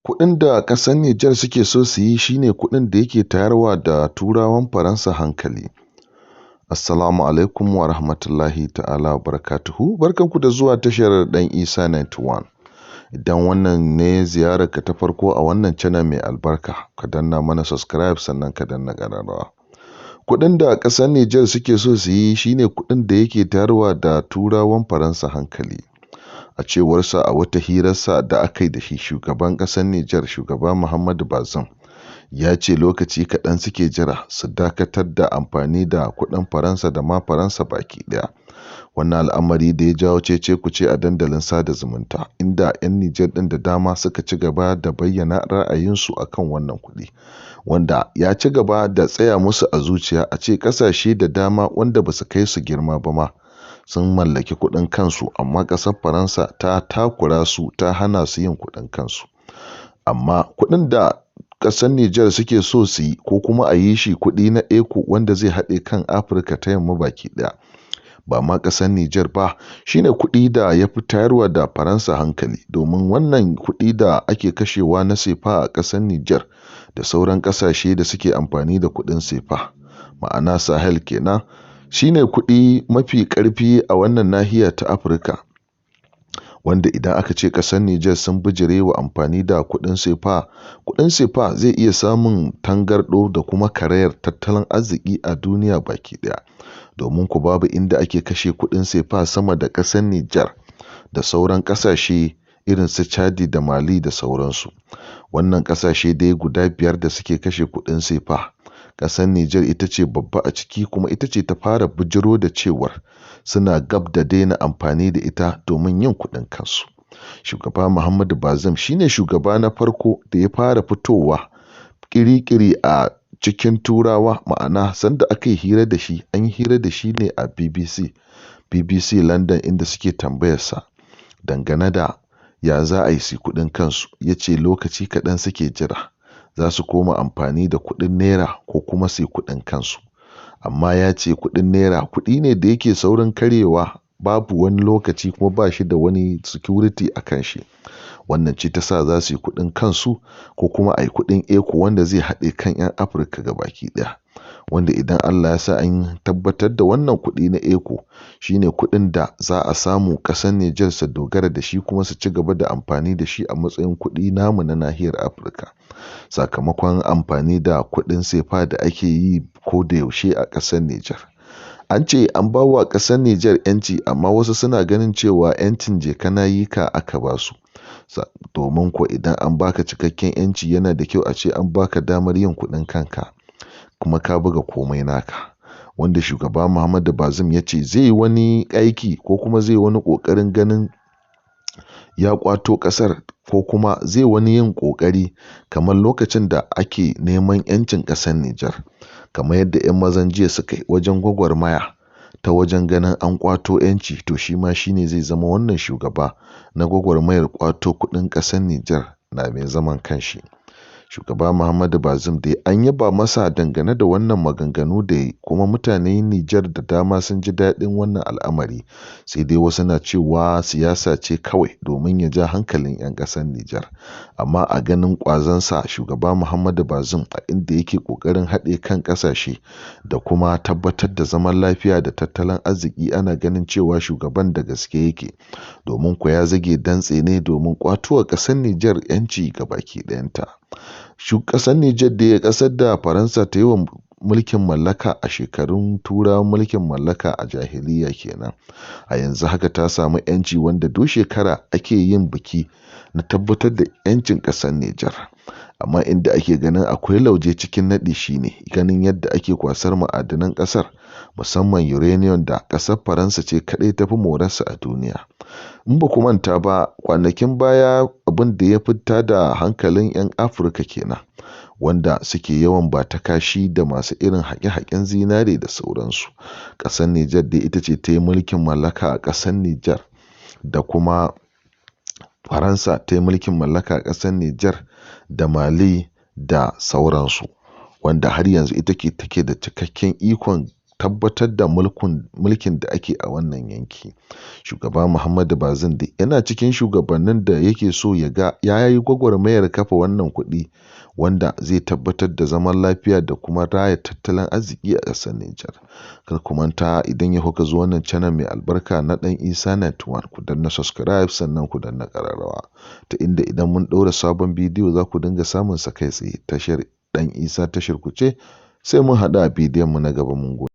Kuɗin da ƙasar Nijar suke so su yi shi ne kuɗin da yake tayarwa da Turawan Faransa hankali. Assalamu alaikum wa rahmatullahi ta'ala wa barakatuhu. Barkanku da zuwa tashar Ɗan Isa 91. Idan wannan ne ziyararka ta farko a wannan channel mai albarka, ka danna mana subscribe, sannan ka danna ƙararrawa. Kuɗin da ƙasar Nijar suke so su yi shi ne kuɗin da yake tayarwa da Turawan Faransa hankali. A cewarsa a wata hirarsa da aka yi da shi, shugaban ƙasar Nijar, shugaba Muhammadu Bazoum, ya ce lokaci kaɗan suke jira su dakatar da amfani da kuɗin Faransa da ma Faransa baki ɗaya. Wannan al'amari da ya jawo cece-kuce a dandalin sada zumunta, inda 'yan Nijar ɗin da dama suka ci gaba da bayyana ra'ayinsu a kan wannan kuɗi, wanda ya ci gaba da tsaya musu a zuciya, a ce ƙasashe da dama wanda ba su kai su girma ba ma sun mallaki kuɗin kansu, amma ƙasar Faransa ta takura su, ta hana su yin kuɗin kansu. Amma kuɗin da ƙasar Nijar suke so su yi, ko kuma a yi shi kuɗi na ECO wanda zai haɗe kan Afirka ta Yamma baki ɗaya, ba ma ƙasar Nijar ba, shine kuɗi da ya fi tayarwa da Faransa hankali, domin wannan kuɗi da ake kashewa na sefa a ƙasar Nijar da sauran ƙasashe da suke amfani da kuɗin sefa, ma'ana Sahel kenan, shine kuɗi mafi ƙarfi a wannan nahiya ta Afirka, wanda idan aka ce ƙasar Nijar sun bijire wa amfani da kuɗin sefa, kuɗin sefa zai iya samun tangarɗo da kuma karayar tattalin arziki a duniya baki ɗaya. Domin ku babu inda ake kashe kuɗin sefa sama da ƙasar Nijar da sauran ƙasashe irin su Chadi da Mali da sauransu. Wannan ƙasashe dai guda biyar da suke kashe kuɗin sefa, ƙasar Nijar ita ce babba a ciki, kuma ita ce ta fara bijiro da cewar suna gab da daina amfani da ita domin yin kuɗin kansu. Shugaba Muhammadu Bazoum shine shugaba na farko da ya fara fitowa ƙiri-ƙiri a cikin Turawa, ma'ana sanda aka yi hira da shi, an yi hira da shi ne a BBC London, inda suke tambayarsa dangane da ya za a yi su kuɗin kansu. Ya ce lokaci kaɗan suke jira, za su koma amfani da kuɗin naira ko kuma su yi kuɗin kansu. Amma ya ce kuɗin naira kuɗi ne da yake saurin karyewa, babu wani lokaci, kuma ba shi da wani security a kan shi. Wannan ce ta sa za su yi kuɗin kansu, ko kuma a yi kuɗin ECO wanda zai haɗe kan 'yan Afirka gabaki ɗaya. Wanda idan Allah ya sa an tabbatar da wannan kuɗi na ECO, shine kuɗin da za a samu ƙasar Nijar su dogara da shi, kuma su ci gaba da amfani da shi a matsayin kuɗi namu na nahiyar Afirka. Sakamakon amfani da kuɗin sefa da ake yi ko da yaushe a ƙasar Nijar. An ce an ba wa ƙasar Nijar 'yanci, amma wasu suna ganin cewa 'yancin je ka na yi ka aka ba su. Domin ko idan an baka cikakken 'yanci, yana da kyau a ce an baka damar yin kuɗin kanka, kuma ka buga komai naka. Wanda shugaba Muhammadu Bazoum ya ce zai yi wani aiki, ko kuma zai wani ƙoƙarin ganin ya ƙwato ƙasar, ko kuma zai wani yin ƙoƙari kamar lokacin da ake neman 'yancin ƙasar Nijar. Kamar yadda 'yan mazan jiya suka yi wajen gwagwarmaya ta wajen ganin an ƙwato 'yanci, to shi ma shi ne zai zama wannan shugaba na gwagwarmayar ƙwato kuɗin ƙasar Nijar na mai zaman kanshi. Shugaba Muhammadu Bazoum dai an yaba masa dangane da wannan maganganu da ya kuma mutanen Nijar da dama sun ji daɗin wannan al'amari, sai dai wasu na cewa siyasa ce kawai domin ya ja hankalin 'yan ƙasar Nijar. Amma a ganin ƙwazonsa shugaba Muhammadu Bazoum a inda yake ƙoƙarin haɗe kan ƙasashe da kuma tabbatar da zaman lafiya da tattalin arziki, ana ganin cewa shugaban da gaske yake, domin ko ya zage dantse ne domin ƙwato wa ƙasar Nijar 'yanci gabaki ɗayanta. Ƙasar Nijar dai ƙasar da Faransa ta yi wa mulkin mallaka a shekarun Turawan mulkin mallaka a jahiliya kenan. A yanzu haka ta samu 'yanci, wanda duk shekara ake yin biki na tabbatar da 'yancin ƙasar Nijar. Amma inda ake ganin akwai lauje cikin naɗi shine ganin yadda ake kwasar ma'adanan ƙasar, musamman uranium da ƙasar Faransa ce kaɗai tafi morarsa a duniya. In ba ku manta ba, kwanakin baya abin da ya fita da hankalin 'yan Afirka kenan, wanda suke yawan ba ta kashi da masu irin haƙe-haƙen zinare da sauransu. Ƙasar Nijar dai ita ce ta yi mulkin mallaka a ƙasar Nijar, da kuma Faransa ta yi mulkin mallaka a ƙasar Nijar da Mali da sauransu, wanda har yanzu ita ke take da cikakken ikon tabbatar da mulkin da ake a wannan yanki. Shugaba Muhammadu Bazoum dai yana cikin shugabannin da yake so ya ga ya yi gwagwarmayar kafa wannan kuɗi wanda zai tabbatar da zaman lafiya da kuma raya tattalin arziki a ƙasar Nijar. Kar ku manta, idan yau kuka zo wannan channel mai albarka na Ɗan Isa 91, ku danna subscribe, sannan ku danna ƙararrawa, ta inda idan mun ɗaura sabon bidiyo za ku dinga samun sa kai tsaye. Tashar Ɗan Isa tashar ku ce. Sai mun haɗu a bidiyon mu na gaba. Mun gode.